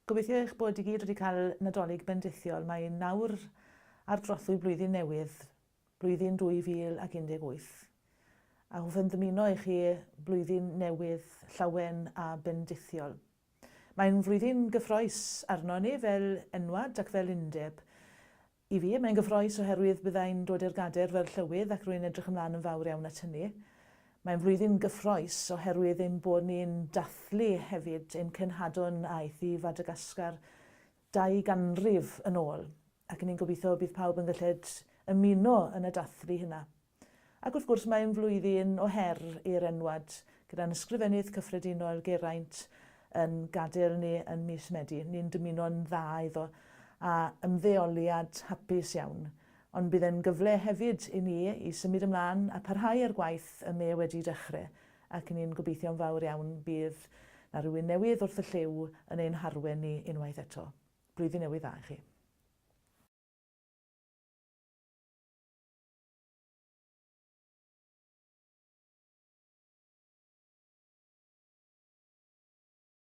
Gobeithio eich bod i gyd wedi cael Nadolig bendithiol. Mae nawr ar drothwy blwyddyn newydd, blwyddyn 2018. A hoffem ddymuno i chi blwyddyn newydd llawen a bendithiol. Mae'n flwyddyn gyffroes arno ni fel enwad ac fel undeb. I fi, mae'n gyffrous oherwydd byddai'n dod i'r gadair fel llywydd ac rwy'n edrych ymlaen yn fawr iawn at hynny. Mae'n flwyddyn gyffrous oherwydd ein bod ni'n dathlu hefyd ein cenhadon aeth i Fadagascar 200 yn ôl ac ni'n gobeithio bydd pawb yn galled ymuno yn y dathlu hynna. Ac wrth gwrs mae'n flwyddyn o her i'r enwad, gyda'n Ysgrifennydd Cyffredinol Geraint yn gadael ni yn mis Medi. Ni'n dymuno'n dda iddo a ymddeoliad hapus iawn. Ond bydd e'n gyfle hefyd i ni i symud ymlaen a parhau â'r gwaith y mae wedi dechrau ac ni'n gobeithio'n fawr iawn bydd 'na rywun newydd wrth y llyw yn ein harwen ni unwaith eto. Blwyddyn Newydd Dda i chi.